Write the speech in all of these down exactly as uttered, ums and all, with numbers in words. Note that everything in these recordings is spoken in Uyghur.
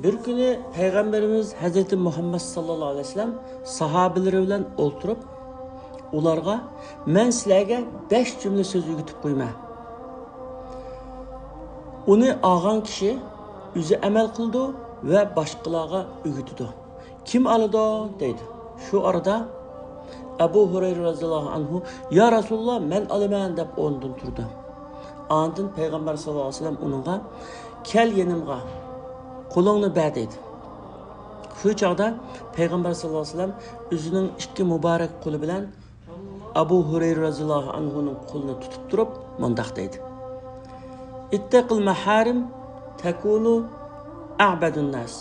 بىر كۈنى پەيغەمبىرىمىز ھەزرىتى مۇھەممەد ساللاللاھۇ ئەلەيھى ۋەسەللەم ساھابىلىرى بىلەن ئولتۇرۇپ، ئۇلارغا، «مەن سىلەرگە بەش جۈملە سۆز ئۆگىتىپ قويىمەن. ئۇنى ئالغان كىشى ئۆزى ئەمەل قىلىدۇ ۋە باشقىلارغا ئۆگىتىدۇ. كىم ئالىدۇ؟» دەيدۇ. شۇ ئارىدا ئەبۇ ھۇرەيرە رەزىياللاھۇ ئەنھۇ، «يا رەسۇلاللا، مەن ئالىمەن» دەپ ئورنىدىن تۇردى. ئاندىن پەيغەمبەر ساللاللاھۇ ئەلەيھى ۋەسەللەم ئۇنىڭغا، «كەل يېنىمغا، قولۇڭنى بەر» دەيدۇ. شۇ چاغدا پەيغەمبەر ساللاللاھۇ ئەلەيھى ۋەسەللەم ئۆزىنىڭ ئىككى مۇبارەك قولى بىلەن ئەبۇ ھۇرەيرە رەزىياللاھۇ ئەنھۇنىڭ قولىنى تۇتۇپ تۇرۇپ مۇنداق دەيدۇ: «اتق المحارم تكن أعبد الناس،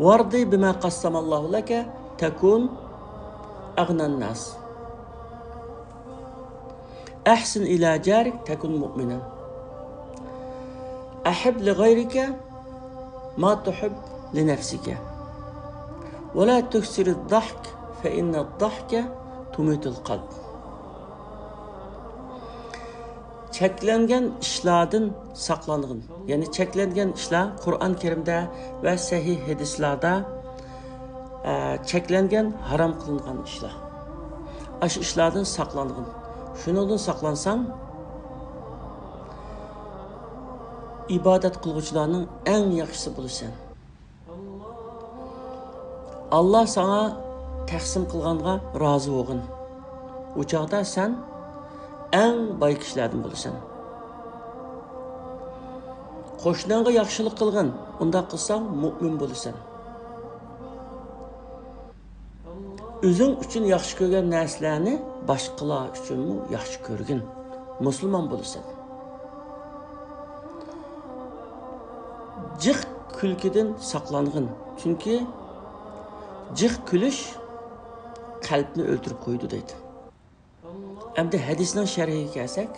وارض بما قسم الله لك تكن أغنى الناس، أحسن إلى جارك تكن مؤمنا، أحب لغيرك ما تحب لنفسك، ولا تكثر الضحك فإن الضحك تميت القلب.» چەكلەنگەن ئىشلاردىن ساقلانغىن. يەنى چەكلەنگەن ئىشلار قۇرئان كەرىمدە ۋە سەھىھ ھەدىسلاردا، ئە، چەكلەنگەن، ھارام قىلىنغان ئىشلار. ئاشۇ ئىشلاردىن ساقلانغىن. شۇنىڭدىن ساقلانساڭ، ئىبادەت قىلغۇچىلارنىڭ ئەڭ ياخشىسى بولىسەن. ئاللا ساڭا تەقسىم قىلغانغا رازى بولغىن. ئۇ چاغدا سەن ئەڭ باي كىشىلەردىن بولىسەن. قوشناڭغا ياخشىلىق قىلغىن، ئۇنداق قىلساڭ مۇئمىن بولىسەن. ئۆزۈڭ ئۈچۈن ياخشى كۆرگەن نەرسىلەرنى باشقىلار ئۈچۈنمۇ ياخشى كۆرگىن، مۇسۇلمان بولىسەن. جىق كۈلكىدىن ساقلانغىن، چۈنكى جىق كۈلۈش قەلبنى ئۆلتۈرۈپ قويىدۇ دەيدۇ. ئەمدى ھەدىسنىڭ شەرھىگە كەلسەك،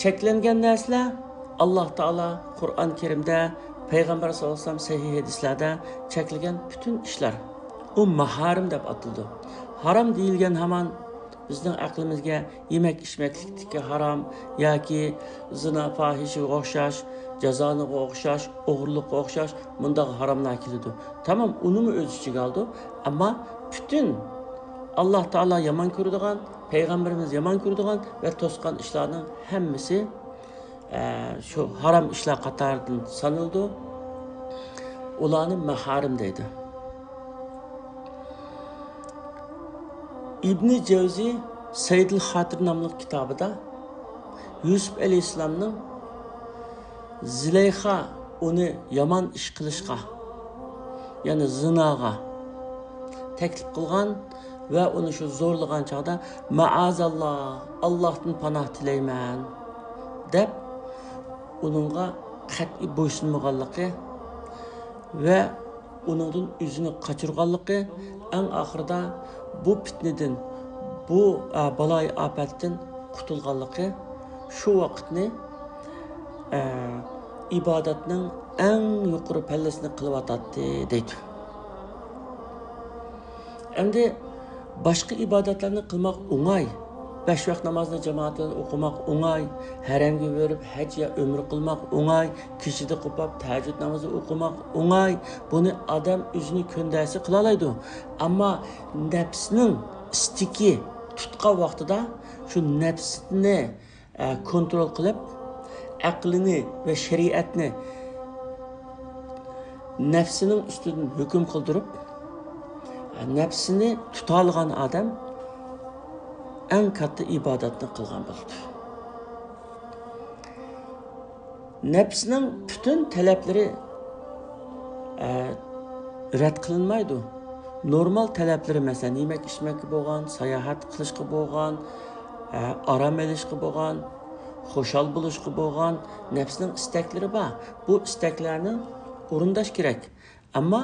چەكلەنگەن نەرسىلەر، ئاللا تائالا قۇرئان كەرىمدە، پەيغەمبەر ساللاللاھۇ ئەلەيھى ۋەسەللەم سەھىھ ھەدىسلەردە چەكلىگەن پۈتۈن ئىشلار، ئۇ ماھارىم دەپ ئاتىلىدۇ. ھارام دېيىلگەن ھامان بىزنىڭ ئەقلىمىزگە يېمەك ئىچمەكلىكتىكى ھارام ياكى زىنا، پاھىشىگە ئوخشاش، جازانىغا ئوخشاش، ئوغرىلىققا ئوخشاش مۇنداق ھاراملار كېلىدۇ. تامام، ئۇنىمۇ ئۆز ئىچىگە ئالىدۇ. ئەمما پۈتۈن ئاللا تائالا يامان كۆرىدىغان، پەيغەمبىرىمىز يامان كۆرىدىغان ۋە توسقان ئىشلارنىڭ ھەممىسى، ئە، شۇ ھارام ئىشلار قاتارىدىن سانىلىدۇ. ئۇلارنى ماھارىم دەيدۇ. ئىبنى جەۋزى سەيدىل خاتىر ناملىق كىتابىدا يۈسۈپ ئەلەيھىسسالامنىڭ زۇلەيخا ئۇنى يامان ئىش قىلىشقا، يەنى زىناغا تەكلىپ قىلغان ۋە ئۇنى شۇ زورلىغان چاغدا، «مەئازاللا، ئاللاھتىن پاناھ تىلەيمەن» دەپ، ئۇنىڭغا قەتئىي بويسۇنمىغانلىقى ۋە ئۇنىڭدىن ئۆزىنى قاچۇرغانلىقى، ئەڭ ئاخىرىدا بۇ پىتنىدىن، بۇ، ئە، بالايىئاپەتتىن قۇتۇلغانلىقى شۇ ۋاقىتنى، ئە، ئىبادەتنىڭ ئەڭ يۇقىرى پەللىسىنى قىلىۋاتاتتى، دەيدۇ. ئەمدى باشقا ئىبادەتلەرنى قىلماق ئوڭاي. بەش ۋاق نامازنى جامائەت بىلەن ئوقۇماق ئوڭاي. ھەرەمگە بېرىپ ھەج يا ئۆمرە قىلماق ئوڭاي. كېچىدە قوپاپ تەھەججۇد نامىزى ئوقۇماق ئوڭاي. بۇنى ئادەم ئۆزىنى كۆندەرسە قىلالايدۇ. ئەمما نەپسنىڭ ئىستىكى تۇتقان ۋاقتىدا شۇ نەپسنى، ئە، كونترول قىلىپ، ئەقلىنى ۋە شەرىئەتنى نەپسىنىڭ ئۈستىدىن ھۆكۈم قىلدۇرۇپ، نەپسىنى تۇتالىغان ئادەم ئەڭ كاتتا ئىبادەتنى قىلغان بولىدۇ. نەپسىنىڭ پۈتۈن تەلەپلىرى، ئە، رەت قىلىنمايدۇ. نورمال تەلەپلىرى، مەسىلەن، يېمەك ئىچمەككە بولغان، ساياھەت قىلىشقا بولغان، ئە، ئارام ئېلىشقا بولغان، خۇشال بولۇشقا بولغان نەپسىنىڭ ئىستەكلىرى بار. بۇ ئىستەكلەرنى ئورۇنداش كېرەك. ئەمما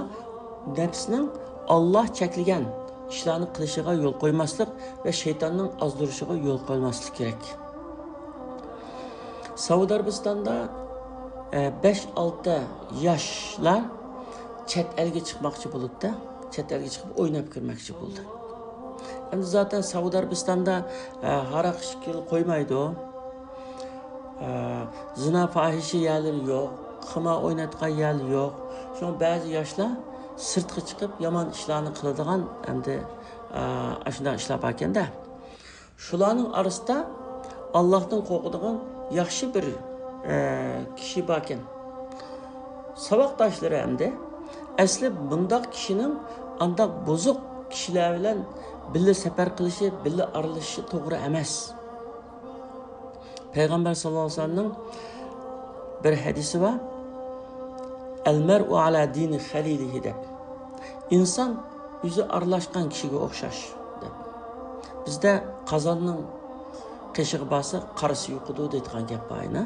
نەپسنىڭ ئاللا چەكلىگەن ئىشلارنى قىلىشىغا يول قويماسلىق ۋە شەيتاننىڭ ئازدۇرۇشىغا يول قويماسلىق كېرەك. سەئۇدى ئەرەبىستاندا، ئە، بەش-ئالتە ياشلار چەت ئەلگە چىقماقچى بولىدۇ-دە، چەت ئەلگە چىقىپ ئويناپ كۆرمەكچى بولىدۇ. ئەمدى زاتەن سەئۇدى ئەرەبىستاندا، ئە، ھاراق ئىچكىلى قويمايدۇ. ئە، زىنا، پاھىشە يەرلىرى يوق. قىمار ئوينايدىغان يەرلىرى يوق. شۇڭا بەزى ياشلار سىرتقا چىقىپ يامان ئىشلارنى قىلىدىغان ئەمدى، ئە، ئاشۇنداق ئىشلار باركەن-دە. شۇلارنىڭ ئارىسىدا ئاللاھتىن قورقىدىغان ياخشى بىر، ئە، كىشى باركەن. ساۋاقداشلىرى ئەمدى، ئەسلى بۇنداق كىشىنىڭ ئانداق بۇزۇق كىشىلەر بىلەن بىللە سەپەر قىلىشى، بىللە ئارىلىشىشى توغرا ئەمەس. پەيغەمبەر ساللاللاھۇ ئەلەيھى ۋەسەللەمنىڭ بىر ھەدىسى بار، «ئەلمەرئۇ ئەلا دىنى خەلىلىھى» دەپ. ئىنسان ئۆزى ئارىلاشقان كىشىگە ئوخشاش دەپ. بىزدە قازاننىڭ قېشىغا بارسا، قارىسى يۇقىدۇ دەيدىغان گەپ بار ئەينە.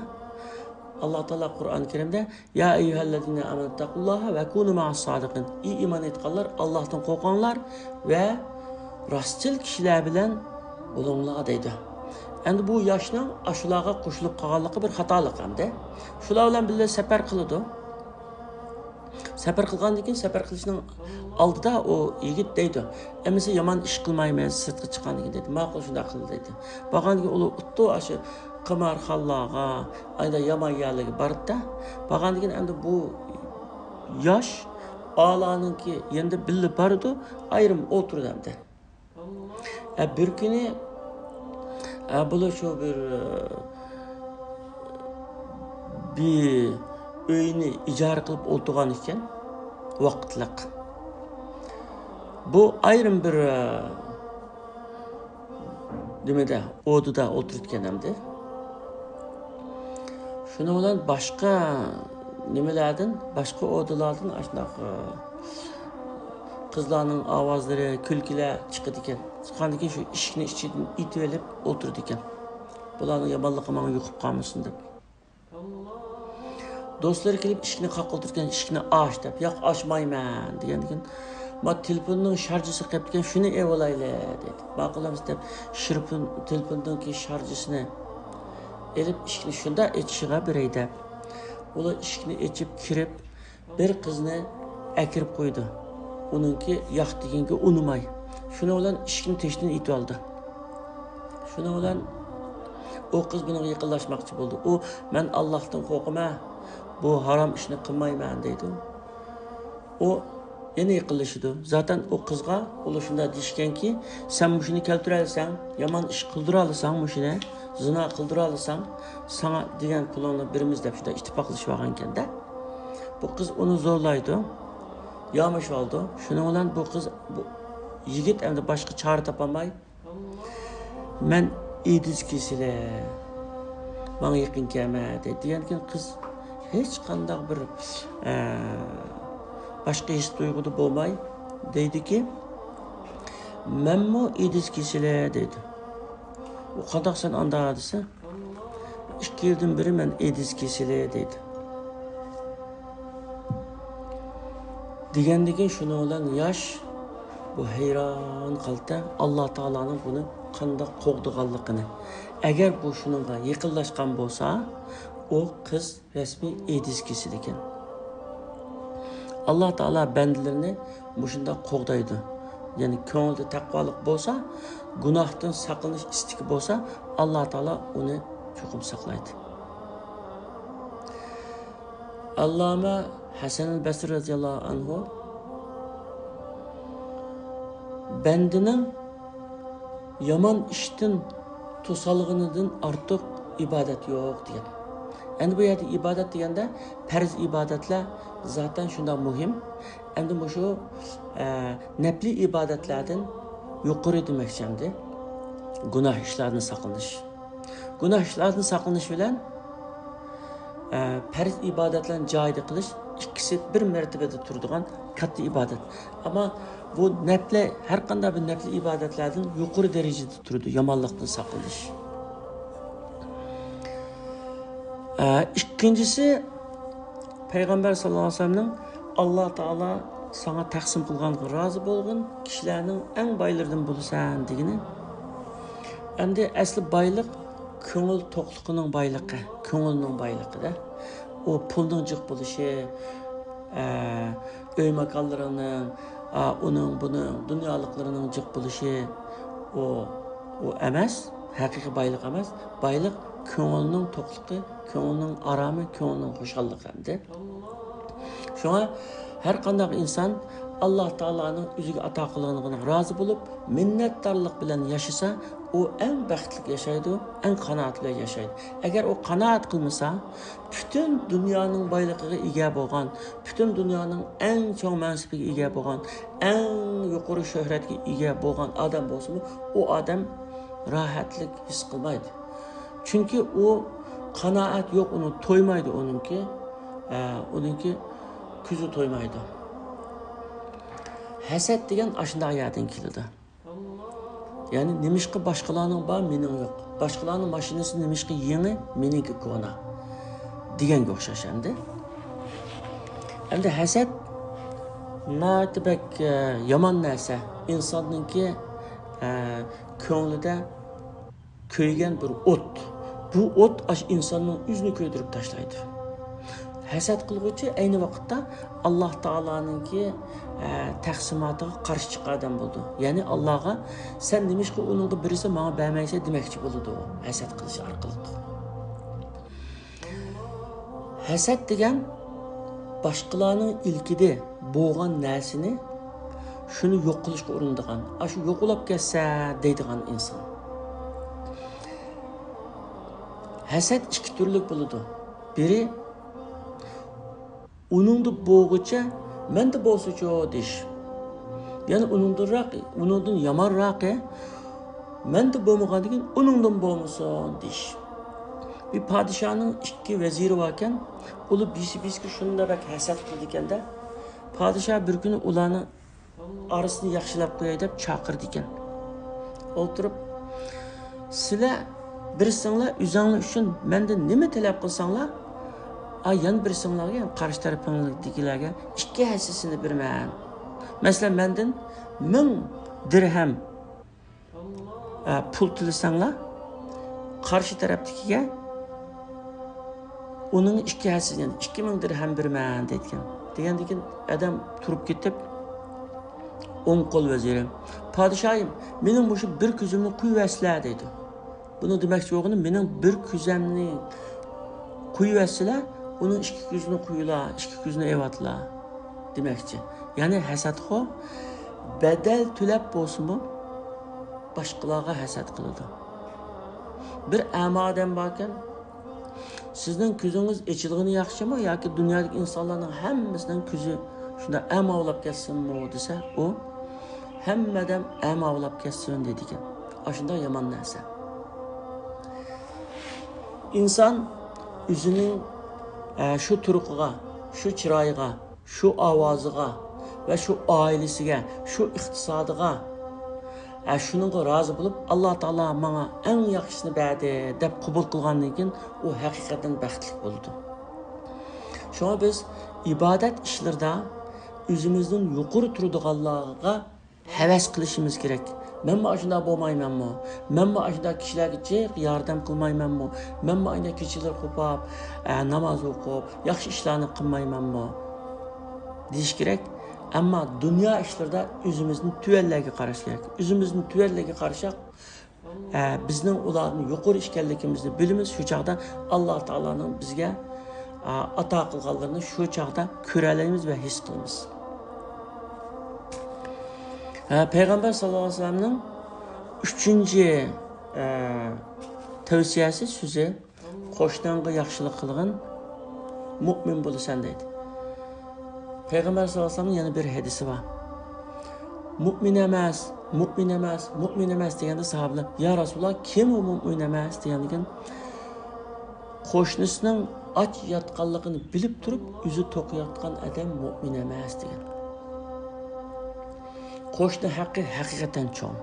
ئاللا تائالا قۇرئان كەرىمدە، «يا ئەييۇھەللەزىنە ئامەنۇ تەقۇللاھە ۋە كۇنۇ مەئەس سادىقىن.» ئى ئىمان ئېيتقانلار، ئاللاھتىن قورقۇڭلار ۋە راستچىل كىشىلەر بىلەن بولۇڭلار دەيدۇ. ئەمدى بۇ ياشنىڭ ئاشۇلارغا قوشۇلۇپ قالغانلىقى بىر خاتالىق ئەمدى. شۇلار بىلەن بىللە سەپەر قىلىدۇ. سەپەر قىلغاندىن كېيىن، سەپەر قىلىشنىڭ ئالدىدا ئۇ يىگىت دەيدۇ، «ئەمىسە يامان ئىش قىلمايمىز، سىرتقا چىققاندىن كېيىن» دەيدۇ. «ماقۇل، شۇنداق قىل» دەيدۇ. بارغاندىن كېيىن ئۇلار ئۇددۇ ئاشۇ قىمارخانىلارغا، ئايدا يامان يەرلەرگە بارىدۇ. بارغاندىن كېيىن ئەمدى بۇ ياش ئالانىڭكى يېنىدا بىللە بارىدۇ، ئايرىم ئولتۇرىدۇ ئەمدى. ئە، بىر كۈنى، ئە، بۇلار شۇ بىر، بىر ئۆينى ئىجارە قىلىپ ئولتۇرغان ئىكەن، ۋاقىتلىق. بۇ ئايرىم بىر، نېمىدە، ئودىدا ئولتۇرىدىكەن ئەمدى. شۇنىڭ بىلەن باشقا نېمىلەردىن، باشقا ئودىلاردىن ئاشۇنداق، ئە، قىزلارنىڭ ئاۋازلىرى، كۈلكىلەر چىقىدىكەن. چىققاندىن كېيىن شۇ ئىشىكنى ئىچىدىن ئېتىۋېلىپ ئولتۇرىدىكەن. بۇلارنىڭ يامانلىقى ماڭا يۇقۇپ قالمىسۇن دەپ. دوستلىرى كېلىپ ئىشىكنى قاققۇلتىدىكەن، «ئىشىكنى ئاچ» دەپ. «ياق، ئاچمايمەن» دېگەندىكىن، «ما تېلېفوننىڭ شارژىسى قېپتىكەن، شۇنى ئېلىۋالايلى» دەيدۇ. «ماقۇل ئەمىسە» دەپ، شىرپۇن-، تېلېفوندىكى شارژىسىنى ئېلىپ، ئىشىكنى شۇنداق ئېچىشىغا بېرەي دەپ، ئۇلار ئىشىكنى ئېچىپ كىرىپ، بىر قىزنى ئەكىرىپ قويىدۇ. ئۇنىڭكى ياق دېگەنگە ئۇنىماي. شۇنىڭ بىلەن ئىشىكنى تېشىدىن ئېتىۋالدى. شۇنىڭ بىلەن ئۇ قىز بۇنىڭغا يېقىنلاشماقچى بولدى. ئۇ، «مەن ئاللاھتىن قورقىمەن، بۇ ھارام ئىشنى قىلمايمەن» دەيدۇ. ئۇ يەنە يېقىنلىشىدۇ. زاتەن ئۇ قىزغا ئۇلار شۇنداق دېيىشكەنكى، «سەن مۇشۇنى كەلتۈرەلىسەڭ، يامان ئىش قىلدۇرالىساڭ مۇشۇنى، زىنا قىلدۇرالىساڭ، ساڭا دېگەن پۇلۇڭنى بېرىمىز» دەپ شۇنداق ئىتتىپاقلىشىۋالغانىكەن-دە. بۇ قىز ئۇنى زورلايدۇ، يامىشىۋالىدۇ. شۇنىڭ بىلەن بۇ قىز، بۇ يىگىت ئەمدى باشقا چارە تاپالماي، «مەن ئېدىز كېسىلى، ماڭا يېقىن كەلمە» دەيدۇ. دېگەندىكىن قىز ھېچقانداق بىر، ئە، باشقا ھېس تۇيغۇدا بولماي دەيدۇكى، «مەنمۇ ئېدىز كېسىلى» دەيدۇ. «ئۇ قانداق سەن ئاندا؟» دېسە، «ئىككى يىلدىن بېرى مەن ئېدىز كېسىلى» دەيدۇ. دېگەندىكىن شۇنىڭ بىلەن ياش بۇ ھەيران قالدى، ئاللا تائالانىڭ بۇنى قانداق قوغدىغانلىقىنى. ئەگەر بۇ شۇنىڭغا يېقىنلاشقان بولسا، ئۇ قىز رەسمىي ئېدىز كېسىلى ئىكەن. ئاللا تائالا بەندىلىرىنى مۇشۇنداق قوغدايدۇ. يەنى كۆڭلىدە تەقۋالىق بولسا، گۇناھتىن ساقلىنىش ئىستىكى بولسا، ئاللا تائالا ئۇنى چوقۇم ساقلايدۇ. ئاللامە ھەسەن بەسرى رەزىياللاھۇ ئەنھۇ بەندىنىڭ يامان ئىشتىن توسالغىنىدىن ئارتۇق ئىبادەت يوق دېگەن. ئەمدى بۇ يەردە ئىبادەت دېگەندە پەرز ئىبادەتلەر زاتەن شۇنداق مۇھىم. ئەمدى مۇشۇ، ئە، نەپلىي ئىبادەتلەردىن يۇقىرى دېمەكچى ئەمدى. گۇناھ ئىشلاردىن ساقلىنىش. گۇناھ ئىشلاردىن ساقلىنىش بىلەن، ئە، پەرز ئىبادەتلەرنى جايىدا قىلىش ئىككىسى بىر مەرتىبىدە تۇرىدىغان كاتتا ئىبادەت. ئەمما بۇ نەپلى، ھەر قانداق بىر نەپلى ئىبادەتلەردىن يۇقىرى دەرىجىدە تۇرىدۇ، يامانلىقتىن ساقلىنىش. ئە، ئىككىنچىسى، پەيغەمبەر ساللاللاھۇ ئەلەيھى ۋەسەللەمنىڭ، «ئاللا تائالا ساڭا تەقسىم قىلغانغا رازى بولغىن، كىشىلەرنىڭ ئەڭ بايلىرىدىن بولىسەن» دېگىنى. ئەمدى ئەسلى بايلىق كۆڭۈل توقلۇقىنىڭ بايلىقى، كۆڭۈلنىڭ بايلىقى-دە. ئۇ پۇلنىڭ جىق بولۇشى، ئە، ئۆي ماكانلىرىنىڭ، ئا، ئۇنىڭ، بۇنىڭ، دۇنيالىقلىرىنىڭ جىق بولۇشى، ئۇ، ئۇ ئەمەس، ھەقىقىي بايلىق ئەمەس. بايلىق كۆڭۈلنىڭ توقلۇقى، كۆڭۈلنىڭ ئارامى، كۆڭۈلنىڭ خۇشاللىقى ئەمدى. شۇڭا ھەر قانداق ئىنسان ئاللا تائالانىڭ ئۆزىگە ئاتا قىلغىنىغا رازى بولۇپ، مىننەتدارلىق بىلەن ياشىسا، ئۇ ئەڭ بەختلىك ياشايدۇ، ئەڭ قانائەت بىلەن ياشايدۇ. ئەگەر ئۇ قانائەت قىلمىسا، پۈتۈن دۇنيانىڭ بايلىقىغا ئىگە بولغان، پۈتۈن دۇنيانىڭ ئەڭ چوڭ مەنسىپىگە ئىگە بولغان، ئەڭ يۇقىرى شۆھرەتكە ئىگە بولغان ئادەم بولسىمۇ، ئۇ ئادەم راھەتلىك ھېس قىلمايدۇ. چۈنكى ئۇ قانائەت يوق، ئۇنىڭ تويمايدۇ ئۇنىڭكى، ئە، ئۇنىڭكى كۆزى تويمايدۇ. ھەسەت دېگەن ئاشۇنداق يەردىن كېلىدۇ. يەنى نېمىشقا باشقىلارنىڭ بار، مېنىڭ يوق؟ باشقىلارنىڭ ماشىنىسى نېمىشقا يېڭى، مېنىڭكى كونا؟ دېگەنگە ئوخشاش ئەمدى. ئەمدى ھەسەت ناھايىتى بەك، ئە، يامان نەرسە. ئىنساننىڭكى، ئە، كۆڭلىدە كۆيگەن بىر ئوت. بۇ ئوت ئاشۇ ئىنساننىڭ ئۆزىنى كۆيدۈرۈپ تاشلايدۇ. ھەسەت قىلغۇچى ئەينى ۋاقىتتا ئاللا تائالانىڭكى، ئە، تەقسىماتىغا قارشى چىققان ئادەم بولىدۇ. يەنى ئاللاغا سەن نېمىشقا ئۇنىڭغا بېرىسەن، ماڭا بەرمەيسەن دېمەكچى بولىدۇ، ھەسەت قىلىش ئارقىلىق. ھەسەت دېگەن باشقىلارنىڭ ئىلكىدە بولغان نەرسىنى شۇنى يوق قىلىشقا ئۇرۇنىدىغان، ئاشۇ يوق بولاپ كەتسە دەيدىغان ئىنسان. ھەسەت ئىككى تۈرلۈك بولىدۇ. بىرى ئۇنىڭدا بولغۇچە مەندە بولسىچۇ دېيىش. يەنى ئۇنىڭدىنراق، ئۇنىڭدىن يامانراقى مەندە بولمىغاندىكىن ئۇنىڭدىن بولمىسۇن دېيىش. بىر پادىشاھنىڭ ئىككى ۋەزىرى باركەن، ئۇلار بىرسى بىرسىگە شۇنداق بەك ھەسەت قىلىدىكەن-دە. پادىشاھ بىر كۈنى ئۇلارنىڭ ئارىسىنى ياخشىلاپ قوياي دەپ چاقىرىدىكەن. ئولتۇرۇپ، سىلەر بىرسىڭلار ئۆزۈڭلار ئۈچۈن مەندىن نېمە تەلەپ قىلساڭلار، ئا، يەنە بىرسىڭلارغا، يەنى قارشى تەرىپىڭدىكىلەرگە ئىككى ھەسسىسىنى بېرىمەن. مەسىلەن، مەندىن مىڭ دىرھەم، ئە، پۇل تىلىسەڭلار، قارشى تەرەپتىكىگە ئۇنىڭ ئىككى ھەسسىسىنى، يەنى ئىككى مىڭ دىرھەم بېرىمەن دەيدىكەن. دېگەندىن كېيىن ئادەم تۇرۇپ كېتىپ، ئوڭ قول ۋەزىرى، پادىشاھىم، مېنىڭ مۇشۇ بىر كۆزۈمنى قويۇۋەرسىلە دەيدۇ. بۇنىڭ دېمەكچى بولغىنى، مېنىڭ بىر كۆزەمنى قويۇۋەتسىلە، ئۇنىڭ ئىككى كۆزىنى قويۇلا، ئىككى كۆزىنى ئېۋاتلا دېمەكچى. يەنى ھەسەتخور بەدەل تۆلەپ بولسىمۇ باشقىلارغا ھەسەت قىلىدۇ. بىر ئەما ئادەم باركەن، سىزنىڭ كۆزىڭىز ئېچىلغىنى ياخشىمۇ ياكى دۇنيادىكى ئىنسانلارنىڭ ھەممىسىنىڭ كۆزى شۇنداق ئەما بولاپ كەتسۇنمۇ دېسە، ئۇ ھەممە ئادەم ئەما بولاپ كەتسۇن دەيدىكەن. ئاشۇنداق يامان نەرسە. ئىنسان ئۆزىنىڭ، ئە، شۇ تۇرقىغا، شۇ چىرايىغا، شۇ ئاۋازىغا ۋە شۇ ئائىلىسىگە، شۇ ئىقتىسادىغا، ئە، شۇنىڭغا رازى بولۇپ، ئاللا تائالا ماڭا ئەڭ ياخشىسىنى بەردى دەپ قوبۇل قىلغاندىن كېيىن، ئۇ ھەقىقەتەن بەختلىك بولىدۇ. شۇڭا بىز ئىبادەت ئىشلىرىدا ئۆزىمىزدىن يۇقىرى تۇرىدىغانلارغا ھەۋەس قىلىشىمىز كېرەك. مەنمۇ ئاشۇنداق بولمايمەنمۇ؟ مەنمۇ ئاشۇنداق كىشىلەرگە جىق ياردەم قىلمايمەنمۇ؟ مەنمۇ ئاشۇنداق كېچىلىرى قوپاپ، ئە، ناماز ئوقۇپ، ياخشى ئىشلارنى قىلمايمەنمۇ؟ دېيىش كېرەك. ئەمما دۇنيا ئىشلىرىدا ئۆزىمىزنى تۆۋەنلەرگە قاراش كېرەك. ئۆزىمىزنى تۆۋەنلەرگە قارىساق، ئە، بىزنىڭ ئۇلاردىن يۇقىرى ئىكەنلىكىمىزنى بىلىمىز. شۇ چاغدا ئاللا تائالانىڭ بىزگە، ئە، ئاتا قىلغانلىرىنى شۇ چاغدا كۆرەلەيمىز ۋە ھېس قىلىمىز. ئە، پەيغەمبەر ساللاللاھۇ ئەلەيھى ۋەسەللەمنىڭ ئۈچىنچى، ئە، تەۋسىيەسى، سۆزى، قوشناڭغا ياخشىلىق قىلغىن، مۇئمىن بولىسەن دەيدۇ. پەيغەمبەر ساللاللاھۇ ئەلەيھى ۋەسەللەمنىڭ يەنە بىر ھەدىسى بار. مۇئمىن ئەمەس، مۇئمىن ئەمەس، مۇئمىن ئەمەس دېگەندە ساھابىلەر، يا رەسۇلاللا، كىم ئۇ مۇئمىن ئەمەس دېگەندىن كېيىن، قوشنىسىنىڭ ئاچ ياتقانلىقىنى بىلىپ تۇرۇپ، ئۆزى توق ياتقان ئادەم مۇئمىن ئەمەس دېگەن. قوشنا ھەققى ھەقىقەتەن چوڭ.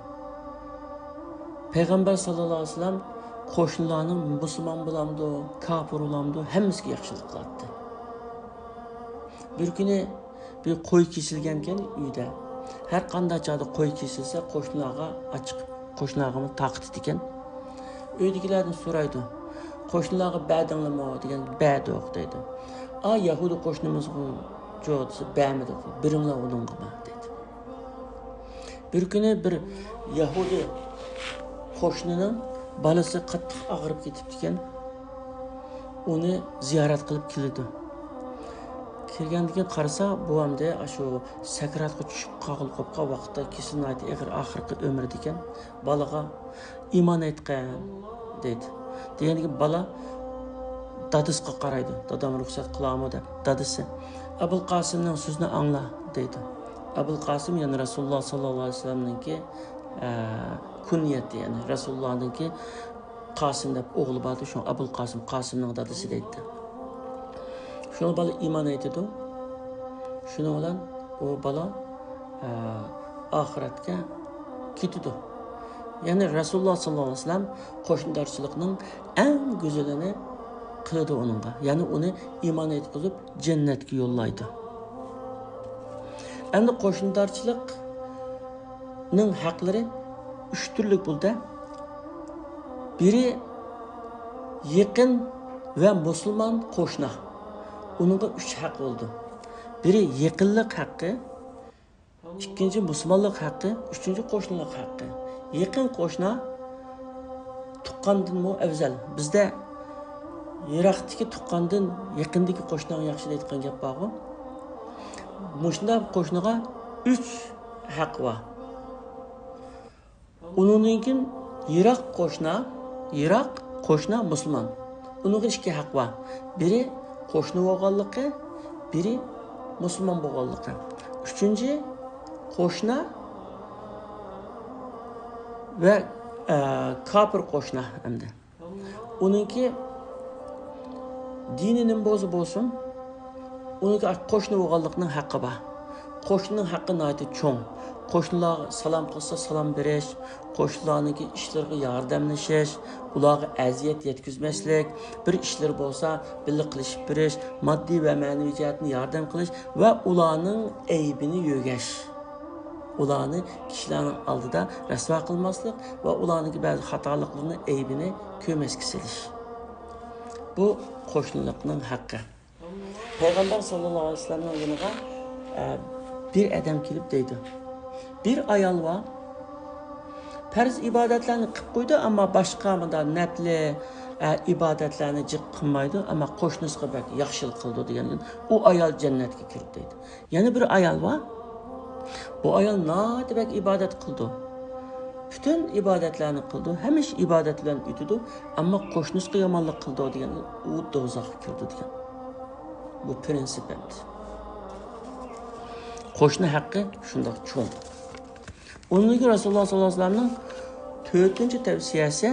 پەيغەمبەر ساللاللاھۇ ئەلەيھى ۋەسەللەم قوشنىلارنىڭ مۇسۇلمان بولامدۇ، كاپىر بولامدۇ، ھەممىسىگە ياخشىلىق قىلاتتى. بىر كۈنى بىر قوي كېسىلگەنكەن ئۆيدە. ھەر قانداق چاغدا قوي كېسىلسە، قوشنىلارغا ئاچىق، قوشنىلارغىمۇ تارقىتىدىكەن. ئۆيدىكىلەردىن سورايدۇ، قوشنىلارغا بەردىڭلارمۇ دېگەن، بەردۇق دەيدۇ. ئا، يەھۇدىي قوشنىمىزغۇ جۇ دېسە، بەرمىدۇق، بېرىڭلار ئۇنىڭغىمۇ دەيدۇ. بىر كۈنى بىر يەھۇدىي قوشنىنىڭ بالىسى قاتتىق ئاغرىپ كېتىپتىكەن. ئۇنى زىيارەت قىلىپ كېلىدۇ. كىرگەندىن كېيىن قارىسا، بوۋامدە ئاشۇ سەكراتقا چۈشۈپ قالغىلى قوپقان ۋاقىتتا، كېسىلى ناھايىتى ئېغىر، ئاخىرقى ئۆمرىدىكەن. بالىغا «ئىمان ئېيتقىن» دەيدۇ. دېگەندىكىن بالا دادىسىغا قارايدۇ. «دادام رۇخسەت قىلامۇ؟» دەپ. دادىسى «ئەبۇل قاسىمنىڭ سۆزىنى ئاڭلا» دەيدۇ. ئەبۇل قاسىم، يەنى رەسۇلۇللا ساللاللاھۇ ئەلەيھى ۋەسەللەمنىڭكى، ئە، كۇنيەتى، يەنى رەسۇلۇللانىڭكى قاسىم دەپ ئوغلى بار ئىدى، شۇڭا ئەبۇل قاسىم، قاسىمنىڭ دادىسى دەيتتى. شۇنىڭ بالا ئىمان ئېيتىدۇ. شۇنىڭ بىلەن ئۇ بالا، ئە، ئاخىرەتكە كېتىدۇ. يەنى رەسۇلۇللا ساللاللاھۇ ئەلەيھى ۋەسەللەم قوشنىدارچىلىقنىڭ ئەڭ گۈزىلىنى قىلىدۇ ئۇنىڭغا. يەنى ئۇنى ئىمان ئېيتقۇزۇپ جەننەتكە يوللايدۇ. ئەمدى قوشنىدارچىلىقنىڭ ھەقلىرى ئۈچ تۈرلۈك بولدى. بىرى يېقىن ۋە مۇسۇلمان قوشنا. ئۇنىڭغا ئۈچ ھەق بولىدۇ. بىرى يېقىنلىق ھەققى، ئىككىنچى مۇسۇلمانلىق ھەققى، ئۈچىنچى قوشنىلىق ھەققى. يېقىن قوشنا تۇغقاندىنمۇ ئەۋزەل. بىزدە يىراقتىكى تۇغقاندىن يېقىندىكى قوشناڭ ياخشى دەيدىغان گەپ بارغۇ. مۇشۇنداق قوشنىغا ئۈچ ھەق بار. ئۇنىڭدىن كېيىن يىراق قوشنا، يىراق قوشنا مۇسۇلمان. ئۇنىڭغا ئىككى ھەق بار. بىرى قوشنا بولغانلىقى، بىرى مۇسۇلمان بولغانلىقى. ئۈچىنچى قوشنا ۋە، ئە، كاپىر قوشنا ئەمدى. ئۇنىڭكى دىنى نېمە بولسا بولسۇن، ئۇنىڭكى قوشنا بولغانلىقنىڭ ھەققى بار. قوشنىنىڭ ھەققى ناھايىتى چوڭ. قوشنىلارغا سالام قىلسا سالام بېرىش، قوشنىلارنىڭكى ئىشلىرىغا ياردەملىشىش، ئۇلارغا ئەزىيەت يەتكۈزمەسلىك، بىر ئىشلىرى بولسا بىللە قىلىشىپ بېرىش، ماددىي ۋە مەنىۋى جەھەتتىن ياردەم قىلىش ۋە ئۇلارنىڭ ئەيىبىنى يۆگەش. ئۇلارنى كىشىلەرنىڭ ئالدىدا رەسۋا قىلماسلىق ۋە ئۇلارنىڭكى بەزى خاتالىقلىرىنى، ئەيىبىنى كۆرمەسكە سېلىش. بۇ قوشنىلىقنىڭ ھەققى. پەيغەمبەر ساللاللاھۇ ئەلەيھى ۋەسەللەمنىڭ يېنىغا، ئە، بىر ئادەم كېلىپ دەيدۇ، بىر ئايال بار، پەرز ئىبادەتلەرنى قىلىپ قويدى، ئەمما باشقا مۇنداق نەپلى، ئە، ئىبادەتلەرنى جىق قىلمايدۇ، ئەمما قوشنىسىغا بەك ياخشىلىق قىلىدۇ دېگەندىن ئۇ ئايال جەننەتكە كىرىدۇ دەيدۇ. يەنە بىر ئايال بار. بۇ ئايال ناھايىتى بەك ئىبادەت قىلىدۇ. پۈتۈن ئىبادەتلەرنى قىلىدۇ، ھەمىشە ئىبادەت بىلەن ئۆتىدۇ، ئەمما قوشنىسىغا يامانلىق قىلىدۇ دېگەن، ئۇ دوزاخقا كىرىدۇ دېگەن. بۇ پرىنسىپ ئەمدى. قوشنا ھەققى شۇنداق چوڭ. ئۇنىڭدىن كېيىن رەسۇلۇللا ساللاللاھۇ ئەلەيھى ۋەسەللەمنىڭ تۆتىنچى تەۋسىيەسى،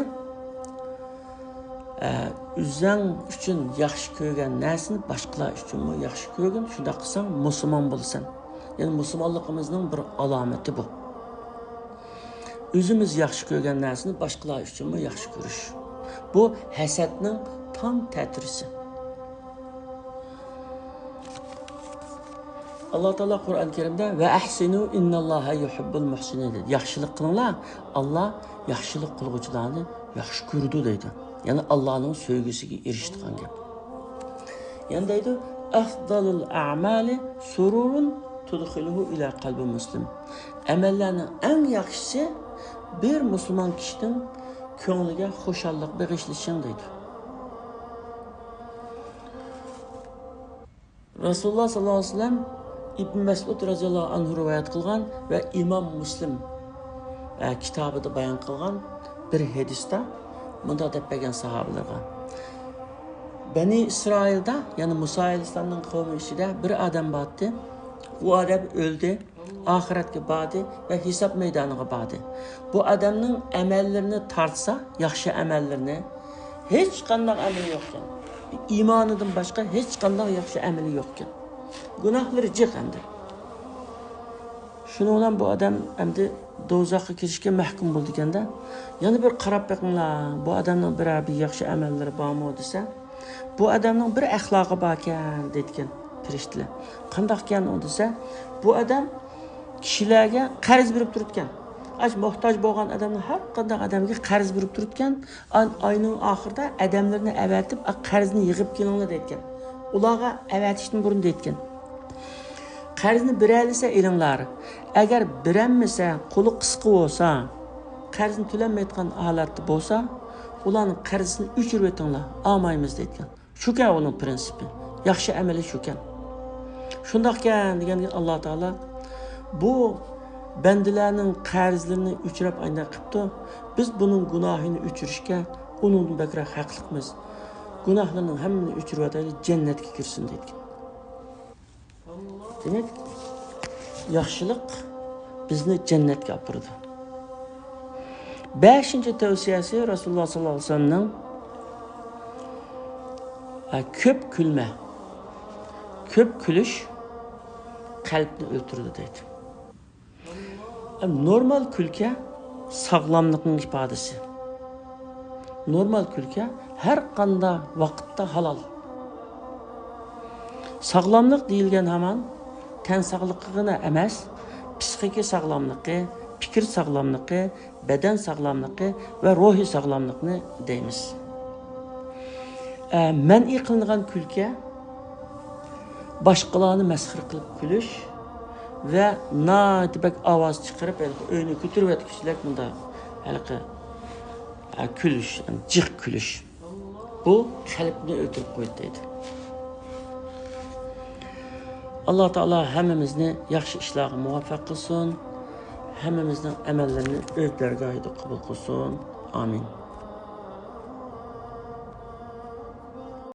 ئە، ئۆزۈڭ ئۈچۈن ياخشى كۆرگەن نەرسىنى باشقىلار ئۈچۈنمۇ ياخشى كۆرگىن، شۇنداق قىلساڭ مۇسۇلمان بولىسەن. يەنى مۇسۇلمانلىقىمىزنىڭ بىر ئالامىتى بۇ. ئۆزىمىز ياخشى كۆرگەن نەرسىنى باشقىلار ئۈچۈنمۇ ياخشى كۆرۈش. بۇ ھەسەتنىڭ تام تەتۈرىسى. ئاللا تائالا قۇرئان كەرىمدە «ۋە ئەھسىنۇ ئىنناللاھە يۇھىببۇل مۇھسىنىن» دېدى. ياخشىلىق قىلىڭلار، ئاللا ياخشىلىق قىلغۇچىلارنى ياخشى كۆرىدۇ دەيدۇ. يەنى ئاللانىڭ سۆيگۈسىگە ئېرىشىدىغان گەپ. يەنە دەيدۇ، «ئەفدالۇل ئەمالى سۇرۇرۇن تۇدخىلۇھۇ ئىلە قەلبى مۇسلىم.» ئەمەللەرنىڭ ئەڭ ياخشىسى بىر مۇسۇلمان كىشىنىڭ كۆڭلىگە خۇشاللىق بېغىشلىشىڭ دەيدۇ. رەسۇلۇللا ساللاللاھۇ ئەلەيھى ۋەسەللەم ئىبن مەسئۇد رەزىياللاھۇ ئەنھۇ رىۋايەت قىلغان ۋە ئىمام مۇسلىم، ئە، كىتابىدا بايان قىلغان بىر ھەدىستە مۇنداق دەپ بەرگەن ساھابىلەرگە، بەنى ئىسرائىلدا، يەنى مۇسا ئەلەيھىسسالامنىڭ قەۋمى ئىچىدە بىر ئادەم بارتى. ئۇ ئادەم ئۆلدى. ئاخىرەتكە باردى ۋە ھېساب مەيدانىغا باردى. بۇ ئادەمنىڭ ئەمەللىرىنى تارتسا، ياخشى ئەمەللىرىنى، ھېچقانداق ئەمىلى يوقكەن. ئىمانىدىن باشقا ھېچقانداق ياخشى ئەمىلى يوقكەن. گۇناھلىرى جىق ئەمدى. شۇنىڭ بىلەن بۇ ئادەم ئەمدى دوزاخقا كىرىشكە مەھكۇم بولىدىكەن-دە. يەنە بىر قاراپ بېقىڭلار، بۇ ئادەمنىڭ بىرەر بىر ياخشى ئەمەللىرى بارمۇ دېسە، بۇ ئادەمنىڭ بىر ئەخلاقى باركەن دەيدىكەن پەرىشتىلەر. قانداقكەن ئۇ دېسە، بۇ ئادەم كىشىلەرگە قەرز بېرىپ تۇرىدىكەن. ئاش موھتاج بولغان ئادەمنىڭ ھەر قانداق ئادەمگە قەرز بېرىپ تۇرىدىكەن. ئان-، ئاينىڭ ئاخىرىدا ئادەملىرىنى ئەۋەتىپ، ئا، قەرزنى يىغىپ كېلىڭلار دەيدىكەن. ئۇلارغا ئەۋەتىشتىن بۇرۇن دەيدىكەن، قەرزنى بېرەلىسە ئېلىڭلار. ئەگەر بېرەلمىسە، قولى قىسقا بولسا، قەرزنى تۆلەلمەيدىغان ھالەتتە بولسا، ئۇلارنىڭ قەرزىنى ئۆچۈرۈۋېتىڭلار، ئالمايمىز دەيدىكەن. شۇكەن ئۇنىڭ پرىنسىپى. ياخشى ئەمىلى شۇكەن. شۇنداقكەن دېگەندىن كېيىن ئاللا تائالا بۇ بەندىلەرنىڭ قەرزلىرىنى ئۆچۈرۈپ ئاينداق قىپتۇ. بىز بۇنىڭ گۇناھىنى ئۆچۈرۈشكە ئۇنىڭدىن بەكرەك ھەقلىقمىز. گۇناھلىرىنىڭ ھەممىنى ئۆچۈرۈۋېتەيلى، جەننەتكە كىرسۇن دەيدىكەن. دېمەك، ياخشىلىق بىزنى جەننەتكە ئاپىرىدۇ. بەشىنچى تەۋسىيەسى رەسۇلۇللا ساللاللاھۇ ئەلەيھى ۋەسەللەمنىڭ، ھە، كۆپ كۈلمە. كۆپ كۈلۈش قەلبنى ئۆلتۈرىدۇ دەيدۇ. نورمال كۈلكە ساغلاملىقنىڭ ئىپادىسى. نورمال كۈلكە ھەر قانداق ۋاقىتتا ھالال. ساغلاملىق دېيىلگەن ھامان تەن ساغلىقىغىلا ئەمەس، پسىخىكا ساغلاملىقى، پىكىر ساغلاملىقى، بەدەن ساغلاملىقى ۋە روھىي ساغلاملىقنى دەيمىز. ئە، مەنئى قىلىنغان كۈلكە، باشقىلارنى مەسخىرە قىلىپ كۈلۈش ۋە ناھايىتى بەك ئاۋاز چىقىرىپ، ھېلىقى ئۆينى كۆتۈرۈۋەتكۈچىلەك مۇنداق ھېلىقى، ئە، كۈلۈش، جىق كۈلۈش. بۇ قەلبنى ئۆلتۈرۈپ قويىدۇ دەيدۇ. ئاللا تائالا ھەممىمىزنى ياخشى ئىشلارغا مۇۋەپپەق قىلسۇن. ھەممىمىزنىڭ ئەمەللىرىنى ئۆز دەرگاھىدا قوبۇل قىلسۇن. ئامىن.